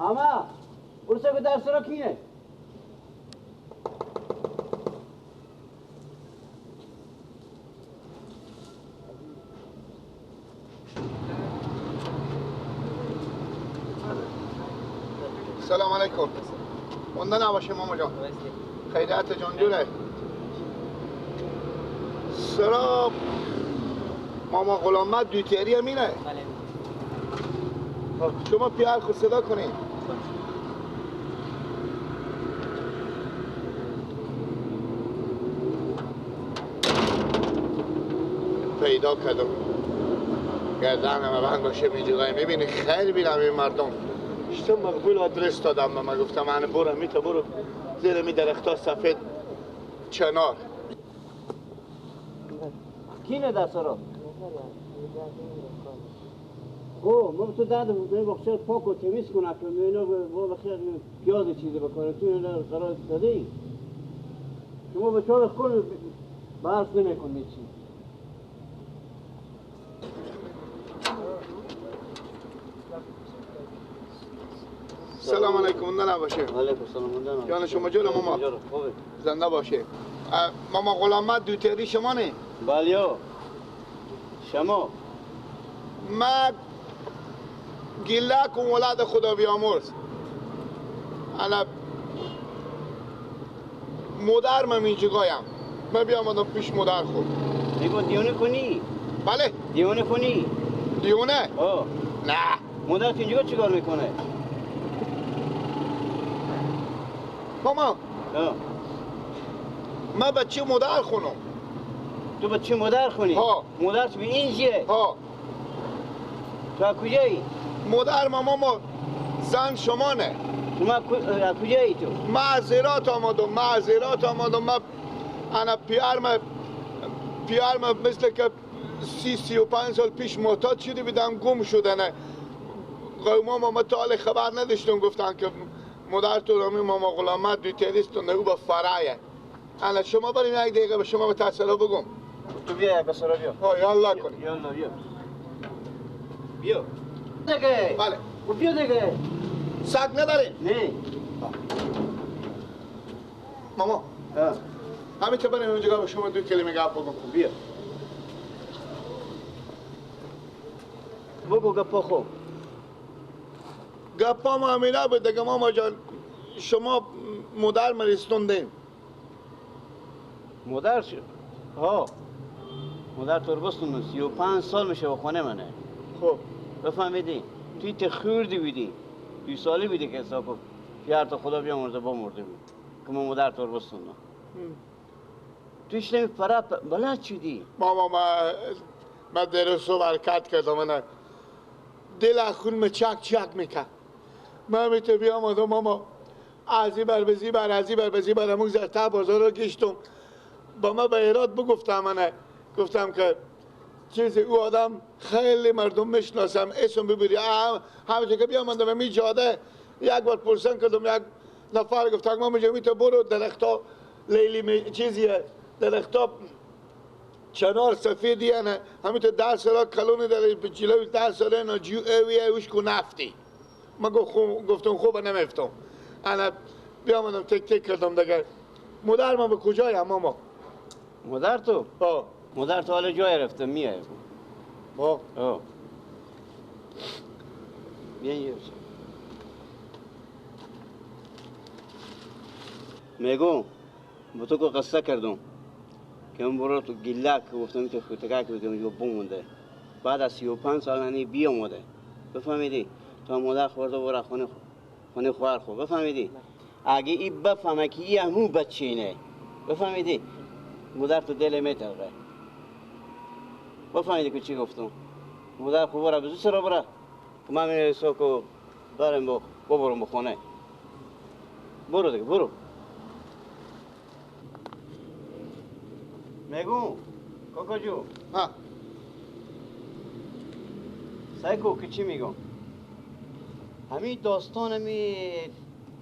اما برو به درس را کینه. سلام علیکم. مونده نباشه ماما جان. خیریت جان جوره. سراب ماما غلامت دوتری همینه. بله. شما پیار خود صدا کنید. پیدا کردم. گردنم بند باشه میجوگای میبینی خیلی بیرم این مردم. شتم مقبول آدرس دادم به من گفتم من برو میتا برو زیر می درختا سفید چنار. کینه دست رو؟ او ما تو دادم به بخش پاک و تمیز کنه که اینا با بخیر پیاز چیزی بکنه تو اینا قرار داده ای شما به چهار کن برف نمی‌کنی چی. سلام علیکم. نه نباشه. علیکم سلام. جان شما جور ماما. زنده باشه. ماما غلامت دوتری شما نه؟ بله شما. ما گیله کن ولاد خدا بیامرز. انا مادر من اینجایم. من بیامدم پیش مادر خود. میگو دیونه کنی؟ بله. دیونه کنی؟ دیونه؟ آه. نه. مادرت اینجا چیکار میکنه؟ ماما. من بچه مادر خونم. تو بچه مادر خونی؟ ها. مادرت به اینجیه؟ ها. تو از کجایی؟ مادر ماما زن شما نه. تو از کجایی تو؟ من از هرات آمدم. من از هرات آمدم. من انا پیارم مثل که 30-35 سال پیش معتاد شده بودم گم شده نه. قوما ما تا حال خبر نداشتم گفتن که مادر تو رامی ماما غلامت دوتریست و او با فرایه. انا شما بریم یک دقیقه به شما به تسلا بگم. تو بیا به سرا بیا. ها یالا کنی. یالا بیا. بیا. دیگه. بله. و بیا دیگه. سگ نداریم؟ نه. ماما. همین که بریم اونجا به شما دو کلمه گپ بگم. بیا. بگو گپا خوب. گپا ما همینا بود دیگه ماما جان. شما مادر مرستوندین. مادر شد؟ ها. مادر تربستون 35 سال میشه با خانه منه. خب. بفهمیدی؟ توی تخوردی بودی. توی سالی بودی که حساب کن. پیار تا خدا بیامرزه با مرده بود. که ما مادر تربستون. تویش نمی فرا بلد شدی. ماما من درست رو برکت کردم. من دل خون چک چک میکرد. من میتو بیام آدم ماما از این بر به زی بر از این بر به زی بر همون زرته بازار رو گشتم. با ما به ایراد بگفتم من گفتم که چیزی او آدم خیلی مردم میشناسم اسم ببری همونجا که بیامدم می جاده یک بار پرسن کردم یک نفر گفت ما میجا تو برو درختا لیلی چیزیه درختا چنار سفیدیه نه همین تو 10 سالا کلونی داره به جلوی 10 ساله نه جو اویه اوش کو نفتی. من گفتم خوب نمیفتم. انا بیامدم تک تک کردم دیگه. مادر ما به کجای ماما؟ مادر تو؟ ها. مادر تو حالا جای رفته میای. با. ها. بیا اینجا. میگم با تو که قصه کردم که من برو تو گیلک گفتم که خودکک بودم اینجا بمونده. بعد از 35 سال هنی بیامده. بفهمیدی؟ تا مادر خورده برو خانه خواهر خو. بفهمیدی؟ اگه این بفهمه که این همون بچه اینه. بفهمیدی؟ مادر تو دل میتره. بفهمیدی که چی گفتم؟ مادر خو برو بزو سرا برو. که من میرسم که برم ببرم به خانه. برو دیگه برو. میگم کاکا جو. ها. سعی کو که چی میگم؟ همین داستان می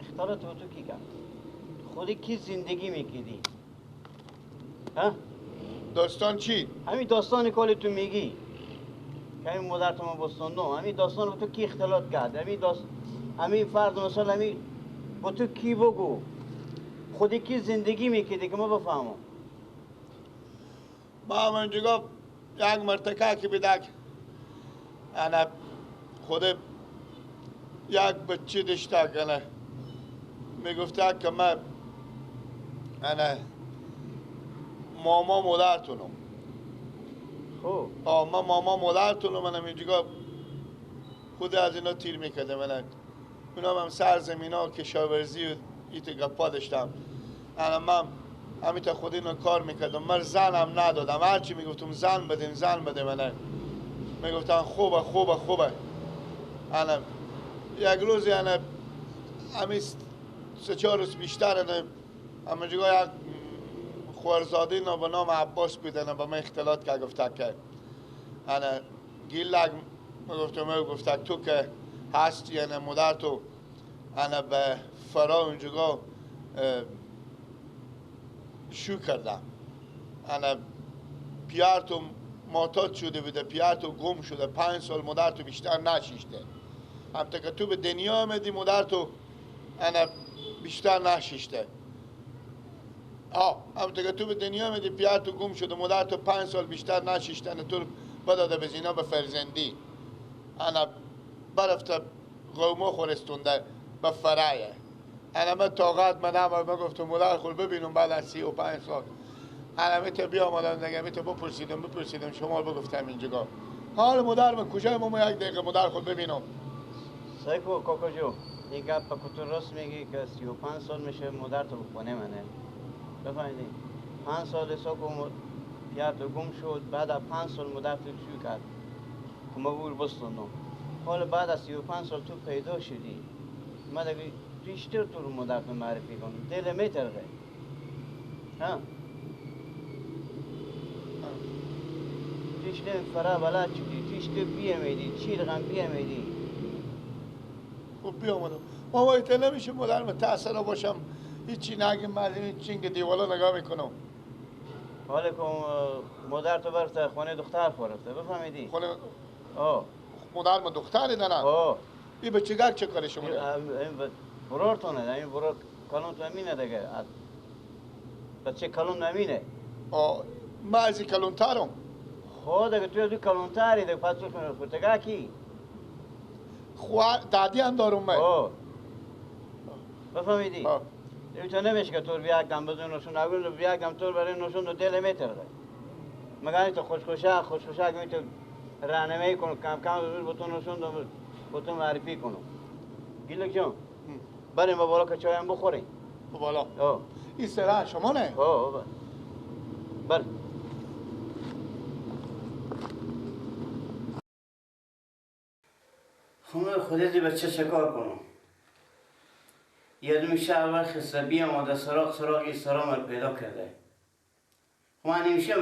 اختلاط با تو کی کرد؟ خودی کی زندگی میکردی؟ ها؟ داستان چی؟ همین داستان کالی تو میگی که همین مادر تو من بستاندم همین داستان با تو کی اختلاط کرد؟ همین داستان همین فرد مثال همین با تو کی بگو؟ خودی کی زندگی میکردی که ما بفهمم؟ ما هم اینجا یک مرتکه که بدک انا خود یک بچه داشته که میگفته که من انا ماما مادرتونم. خب من ماما مادرتونم. منم اینجا خود از اینا تیر میکردم. من اونا هم سرزمین ها کشاورزی و ایت گپا داشتم. انا من همیتا خود اینا کار میکردم. من زنم ندادم. هرچی میگفتم زن بدیم زن بده، من میگفتن خوبه خوبه خوبه. انا یک روزی انا همی 3-4 روز بیشتر انا همینجا یک خوارزاده اینا به نام عباس بودن با من اختلاط که گفته که انا گیلک میگفتم، گفته تو که هستی انا مادر تو انا به فرا اونجا شو کردم. انا پیار تو معتاد شده بوده، پیار تو گم شده، 5 سال مادر تو بیشتر نشیشته. هم تا که تو به دنیا آمدی مادر تو انا بیشتر نشیشته. هم تا که تو به دنیا آمدی پیار تو گم شده، مادر تو 5 سال بیشتر نشیشته. انا تو بداده به زینا به فرزندی. انا برفته قومو خورستونده به فرایه. انا من طاقت من هم من گفتم مادر خور ببینم بعد از 35 سال. انا میته بیامدم دیگه میته بپرسیدم شما بگفتم اینجا حال مادر من کجای ما یک دقیقه مادر خود ببینم. سایکو کاکا جو این گپ تو راست میگی که 35 سال میشه مادر تو خونه منه. بفهمیدی؟ 5 سال ساکو پیار تو گم شد، بعد از 5 سال مادر تو شو کرد که ما بور بستوندم. حالا بعد از 35 سال تو پیدا شدی، من دیگه بیشتر تو رو مادر تو معرفی کنم. دل میترقه ها تیشته فرا بلد شدی، تیشته بیامیدی، چی رقم بیامیدی. خب بیامدم ماما ایته نمیشه مادر من تأثیر باشم هیچی نگیم، من این چینگ دیوالا نگاه میکنم. حالا که مادر تو برفته خانه دختر خورفته، بفهمیدی؟ خانه آه مادر من دختری دارم. آه این بچه چه کاری شما؟ این برارتونه، این برار کلون تو امینه دیگه. بچه کلون امینه. آه من از این کلونترم. خب دیگه تو از کلونتری دیگه، پس تو خودت کی؟ خواهر دادی هم دارم من. آه بفهمیدی؟ دیگه تو نمیشه که تو بیاگ دم بزن نشون نگو بیاگ دم تو برای نشون دل میتره. مگر تو خوشخوشه خوشخوشه می تو راهنمایی کنم، کم کم با تو نشون دم با تو معرفی کنم. گیلک جان بریم با بالا که چای هم بخوریم. با بالا؟ آه این سره شما نه؟ آه بله. خب خودت بچه چه کار کنم؟ یه میشه اول خسته بیامده سراغ سراغ این سرام رو پیدا کرده. خب من نمیشه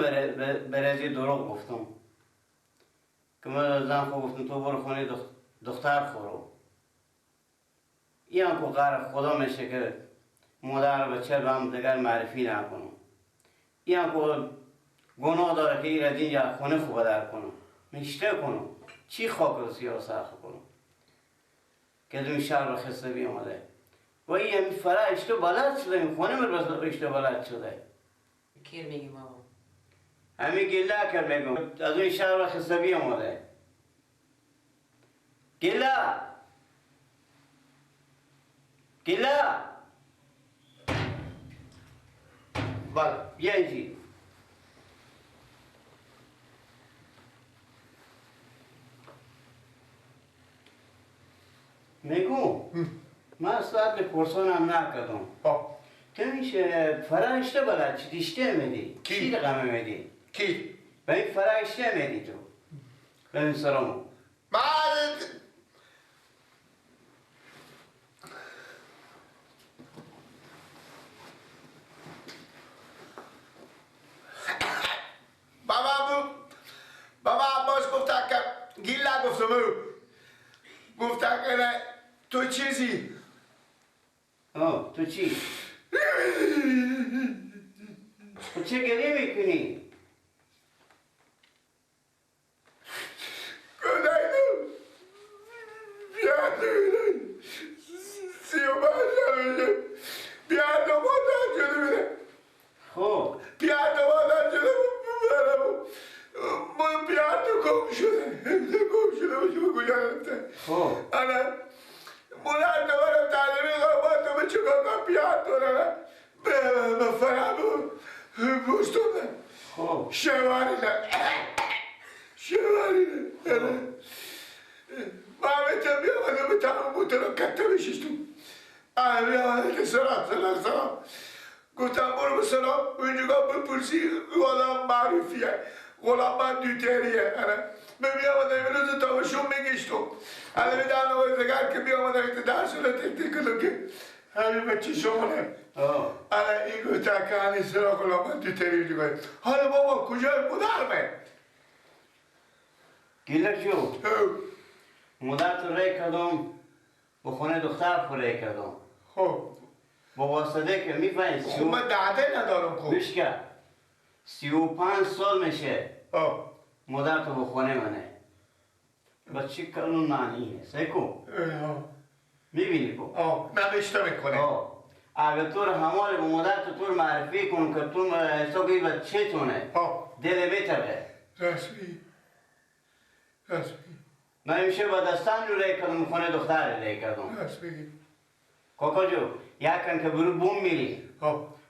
برای دروغ گفتم که من زن خود گفتم تو برو خونه دختر خورو. این هم که قرار خدا میشه که مادر و بچه به هم دیگر معرفی نکنم. این هم که گناه داره که این از اینجا خونه خوب در کنم میشته کنم چی خاک رو سیاه سرخ کنم که از این شهر رو خسته بیامده. و این همین فرا اشتو بلد شده، این خونه من بس اشتو بلد شده. کیر میگی ماما؟ همین گله کر میگم از این شهر رو خسته بیامده. گله گله بله بیا اینجی. میگم من اصلا به پرسانم نکردم. تو میشه فرا اشته بلد چی اشته میدی؟ کی؟ رقم میدی؟ کی؟ به این فرا اشته میدی تو به این سرامو. من بابا عباس گفت که گیل نگفتم او گفت که نه تو چیزی. آه تو چی؟ تو چه گریه میکنی؟ خب شواری نه شواری نه من بیامدم به تمام بوترم کته بشیشتم. بیامدم سلام سلام سلام. گفتم برو به سلام اونجا بپرسی غلام معروفیه غلام من دوتریه. من بیامدم امروز تابشون میگشتم. الان به در نوازگر که بیامدم که درس رو تک تک کنم که همین بچه شمانه. الان این گفت که هنی سرا غلام من دوتری میگه. حالا بابا کجای مادرمه؟ گیلک جو مادر تو ری کردم به خونه دختر خو ری کردم. خب با واسطه که میفهمی خب من دعده ندارم. خب بشکر 35 سال میشه مادر تو به خونه منه با چی کارون معنیه سیکو میبینی کو نوشته میکنه. اگر تو رو همال به مادر تو تو معرفی کنم که تو حسابی به چه تونه دل میتره رسمی رسمی. من میشه با دستان رو ری کردم خونه دختر ری کردم. رسمی کاکا جو یکن که برو بوم میری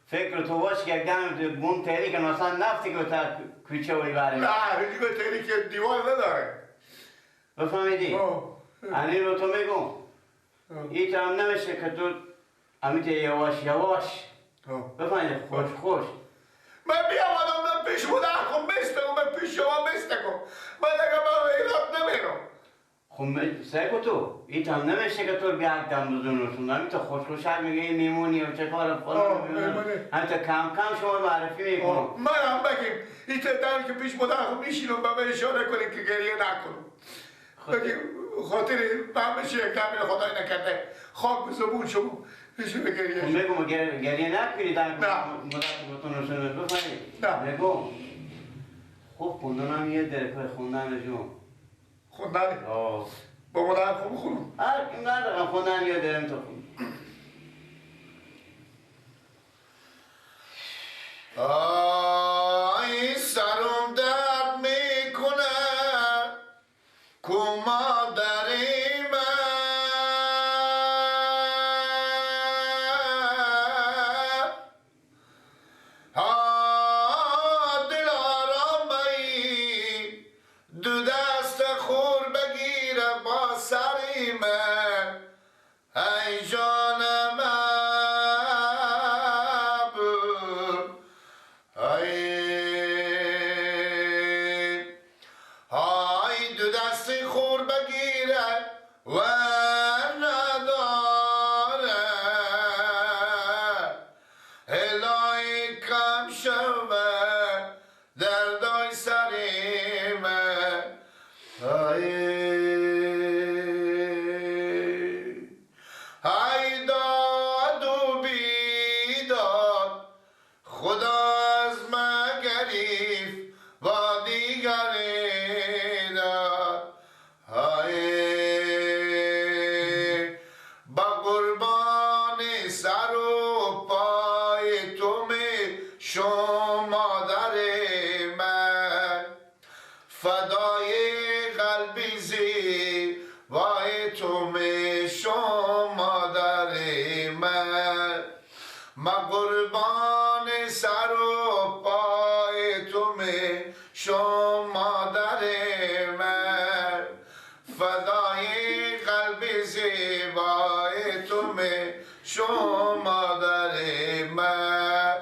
فکر تو باش که یک دم بوم تحریک کن مثلا نفتی که تا کوچه وی بره. نه دیگه تحریک دیوار نداره. بفهمیدی؟ امیر رو تو میگم این هم نمیشه که تو امیت یواش یواش بفهمیدی خوش خوش. من بیامدم من پیش بودم خب بستم من پیش شما بستم من دیگه من ایراد نمیرم. خب سعی کن تو این هم نمیشه که تو بیا دم بزنوشون همین تا خوش خوشک میگه این میمونی و چه کار فلان همین تا کم کم شما معرفی میکنم. من هم بگیم این تا دمی که پیش مادر خب میشینم به من اشاره کنیم که گریه نکنم بگیم خاطر من بشه یک دمی خدای نکرده خاک به زبون شما میشه به گریه. میگم گریه نکنی دمی که مادر خودتون بفهمید. میگم خوب خوندنم یه درکای خوندن جون خوندن؟ با مادر خوب خونم؟ هر نه خوندن یاد دارم تو خون. آی سرم درد میکنه کو مادری من دل آرامایی دو دست خور بگیره با سری من ای جان من ای دو دست خور بگیره و نداره الهی کم شوه دردای سری من ای داد و بیداد خدا از من گریف با دیگری داد با قربان سر و پای تو می شم مادر من فدای قلبی زیبای تو می شم مادر من ما قربان سر و پای تو می شم مادر من فدای قلبی زیبای تو می شم مادر من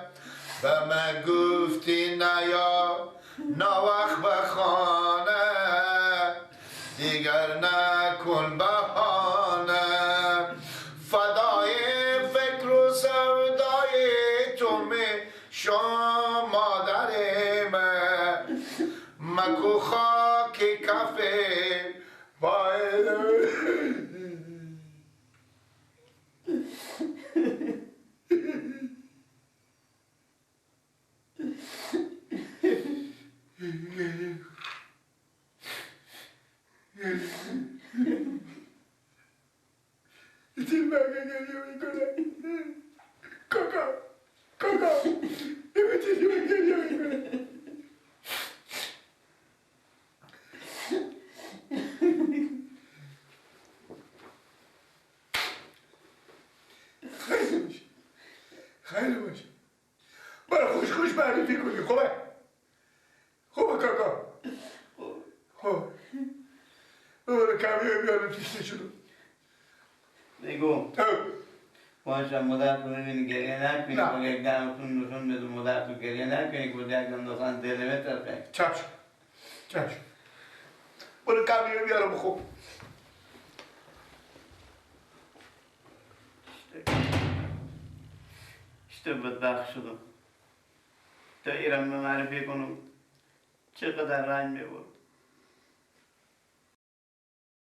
به من گفتی نیا ناوخت به خانه دیگر نکن بهانه فدای فکر و سودای تو می شم مادر من مکو خاک کف پای گریه میکنه کاکا کاکا این چیزی من گریه میکنه. ببره کمیه بیاره تیشته شدم. بگو باشه مادر تو میبینی گریه نکنی با یک دمتون نشون بده مادر تو گریه نکنی که با یک دم داستان دلمه ترپه. چشم چشم برو کمیه بیارم خوب. İşte بدبخت شدم تا ایران به معرفی کنم چقدر رنج میبرد.